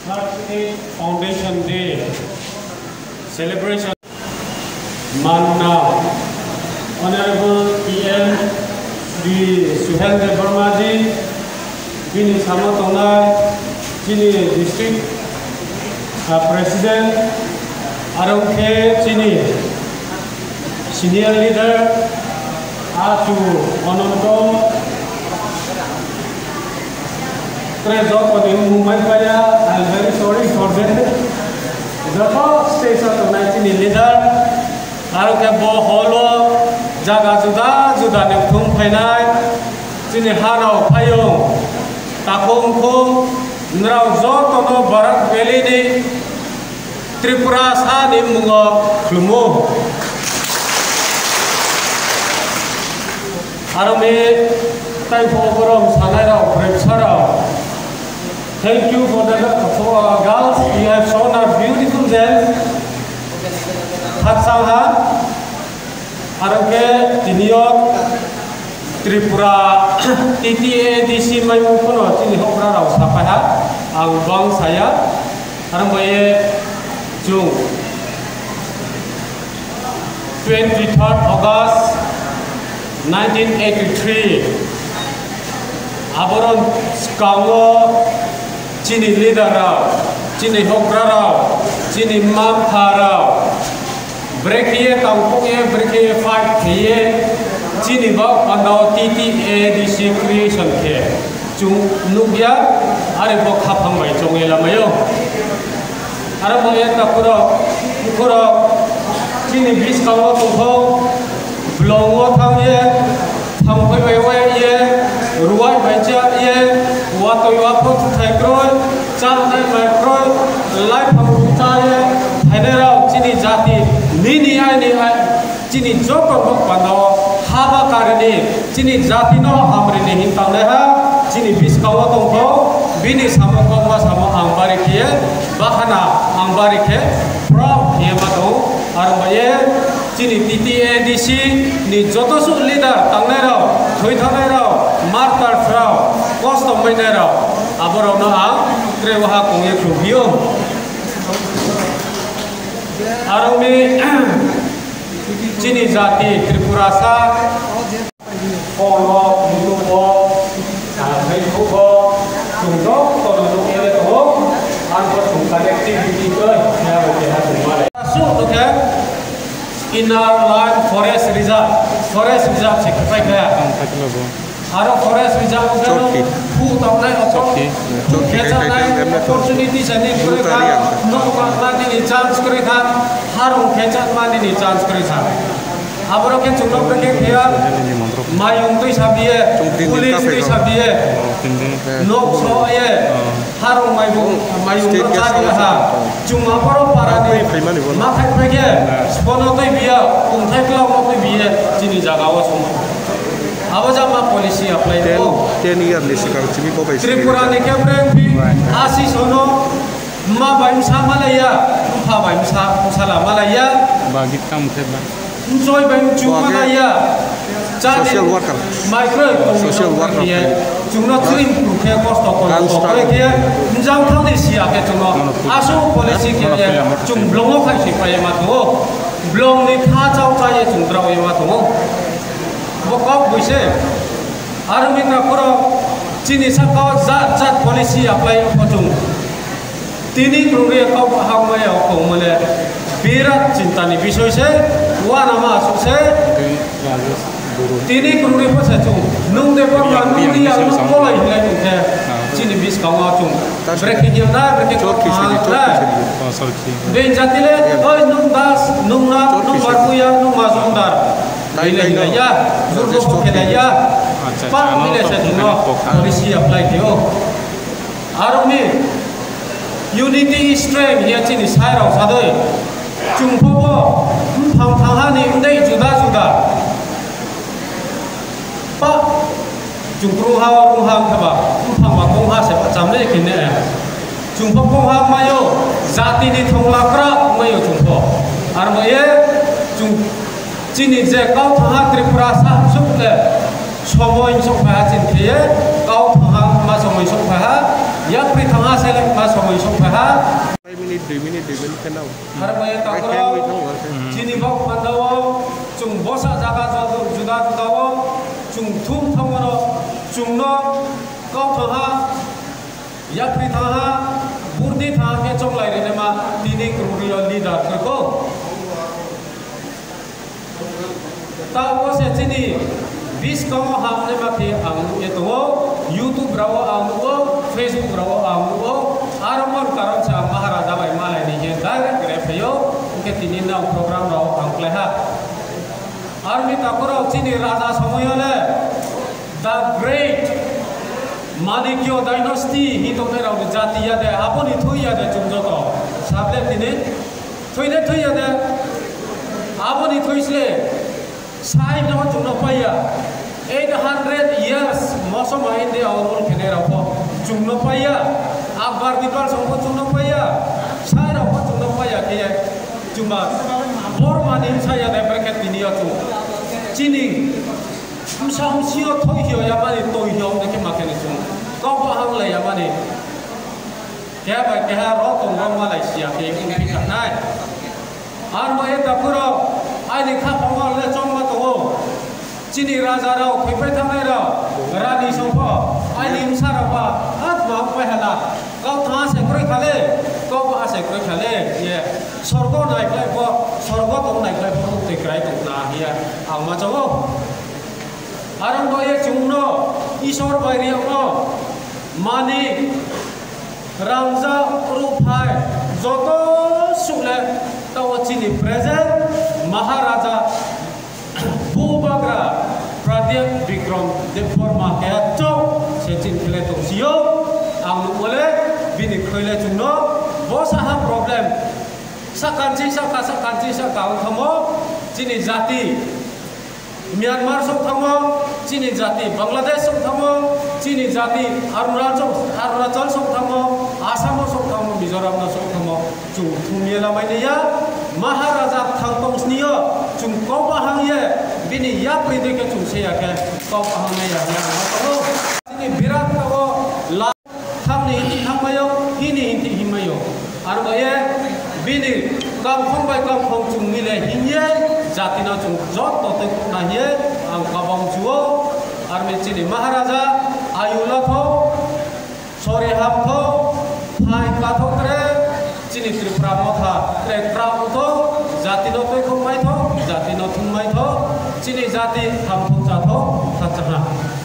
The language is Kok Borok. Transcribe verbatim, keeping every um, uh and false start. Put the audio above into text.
Thirty-eight Foundation Day celebration. Manna Honorable P M Shri Suhel Debbarma ji, bini samo tongnai chini district, ah, president, aro khe chini senior leader, Achu Ananto, Tre jotoni mumbai paya, I am very sorry for that. Joto stage o tongnai chini leader, aro khe bo hall o jaga juda juda ni thum phainai chini ha rok phaio, takhuk wngkhu, nrao joto no Barak Valley ni Tripura sa ni mungo khulumo. Aro mi tai pho borom sanai rao, prepsa rao. Thank you for the, for, uh, girls. You have shown a beautiful dance. Khaksa ha. Aro khe tini o Tripura T T A D C mai phano chini hokra rao sapai ha. Ang bang saya. Aro bo ye chung twenty-third August nineteen eighty-three, aborok swkango chini leader rok, chini hokra rok, chini mma mpha rok, brekhe ye tangkuk ye, brekhe ye fight khe ye, chini bok panda o T T A D C creation khe. Chung nukya, are bo khaphang bai chongwi lamaio. Aro bo ekta puro, puro chini bwskango tongkho, blongo thangye, thangphai bai waiye, ruwai bai chaye, watwi waphang thai kroi, chanai mai kroi, lai phang chaye, thainai rok chini jati, nini aini ai, Chini joto nok panda o haba karini chini jati no hamri ni hin tangnai ha, chini bwskango tongkho, bini samung kokma samung ang bari khe, bakhana ang bari khe, proud khe ma tongo, aro ba ye chini T T A D C ni joto suh leader tangnai rok, thwi thangnai rok, martyrs rok, kosto mainai rok, aborok no ang tre waha kongye khulpio. Aro ni Chini jati Tripurasa, phone o, YouTube o, ah, Facebook o, chwng joto no nukya le tongo, ang bo chwng connectivity khe, ya bo keha chwng ma lai. Aswk to khe Inner Line Forest Reserve, Forest Reserve se kwchai kha. Ang khatino bo. Aro forest reserve o khe Chokki. Phu tongnai opor-, Chokki. Phu Chokki khe khejaknai khe khe opportunity se ni kwrwi kha, tari ang kha. Nok bakna nini chance kwrwi kha, harung khe chakma nini chance kwrwi kha. Aborok khe chwng nok khe khe ya, mayung twi sa biye, Chokki ni police kape twi kha. Sa biye, Oh, tini. Nok so ye. Oh. Harung maibung, oh, maibung state no gas chari house ha. Chuma borok para ni. Twi phaimani bono. Ma khai phai khe, na. Spono twi biya, kung thai klau no twi biya, chini jaga o somo. Abo jama policy apply ten, ko. Ten year ni sikang chini bo bai Tripura ni khe breng phi, right. Asi sono, ma bai msa malaya, mpha bai msa, msala malaya. Ba git kam khe ba. Nsoi bai mchung ma ya. Social worker. Micro social worker. Chungno chwng khe kosto kosto khe njang thangni sia khe chungno. Asu policy khe chungblongo khai si pai ma tho. Blong ni kha chau cha ye chung drao ye ma tho. Bo kok buise. Aro mitra khoro chini sakao jat jat policy apply ko chung. Tini kwrwngwi kok hamya kongmale birat chinta ni bisoi se, uanama aswk se. Tini kwrwngwi pha se chung, nwng de bangma nwng ri ang kolai hinai tong khe, chini bwskango chung brekhe himna, brekhe kok himna. Bein jati le, oi nwng das, nwng na, nwng barbuya, nwng majumdar. Hinai hinai ya, jurbo khelai ya. Pak bile se chungno policy apply khe o. Aroni unity is strength hiya chini sai rok sadoi. Chungphobo mphang thangha ni wngdai juda juda. Pa chungkrung ha o rung ha wngkha ba mphang ba kong ha se ba chamle kine. Chungpho kong ha mayo jati ni thongla kra mayo chungpho. Armo ye chung Chini je kau thangha Tripura sa hamsuk le somoi sok phaiha chini khe ye kau thangha ma somoi sok phaiha Yapri thangha seleng ma somoi songphaha. Five minute, dui minute, dui minute khe nao. Harmaya takro. Five minute nao, five minute. Chini bok pandao, chung bosa jaga joto juda judao, chung thum thangmano, chungno kok thangha, yapri thangha, burdi thangha khe chonglai rene ma, tini kwrwngyo leader khe ko. Tamo se chini biskango hamnai ma khe ang nukye tongo, YouTube rao ang nugo, Facebook rao ang nugo, aro mon karon se ang Maharaja bai malai ni khe direct rep phaio, hwnkhe tini nang program rao ang klaiha. Army takhorok chini raja somoyo le the great Manikyo dynasty hi tongnairok ni jati ya de, aboni thwi ya de chwng joto. Sable tini thwi de thwi ya de, aboni thwi sle sai no chwng no paiya. Eight hundred years mosoma India o rule khenai rok bo chwng no paiya. Akbar Bipal song bo chwng no paiya. Sai rok bo chwng no paiya khe chuma Borma ni saya de brekhe tini yo chwng. Chini Bwsa bwsio thoi hio ya mani, toi hio wng khe ma khe ni chwng kok bo hang lai ya mani. Keha bai keha ro tong rok ma lai sia khe wng phi kha nai. Ar bo e takhurok aini khaphang o le chongma tongo. Chini raja rok thoi pai thangnai rok, rani song pho aini bwsa rok ba hat ma wng pai hala. Kok tha se kroi khale, kok bo ase kroi khale, ye sorgo nai khlai pho, sorgo tong nai khlai pho tei krai tong na hiya ang ma chongo. Arang bo ye chwngno Isor bai riyakno mani, rangja, ruphai joto sukle tao chini present Maharaja Bubagra Pradyot Bikram Debbarma khe chok se chin khle tong sio. Ang nuk bole bini khoi le chwngno bo saha problem. Sakanchi saka, sakanchi saka wng thamo chini jati. Myanmar sok thamo chini jati, Bangladesh sok thamo chini jati, Arunachal, Arunachal sok thamo, Assam sok thamo, Mizoram no sok thamo, chung thumye lamai ya, Maharaja thang tong sniyo, chung kok bahang ye, bini yapri de khe chung se ya khe, kok bahang ne ya, ya, ya, ya. Chini birat tao la thangni hinti thangmayo, hini hinti hinmayo. Aro ye bini kamkhong bai kamkhong chung mile hinye jatino chung jotto tei khokna hiye ang kabang chuo. Armi chini Maharaja ayu latho, sori hamtho, phai katho tre, chini Tripura motha tre tra utho, jatino tei khok maitho, jatino thung maitho, chini jati hamtho chatho, thachaha.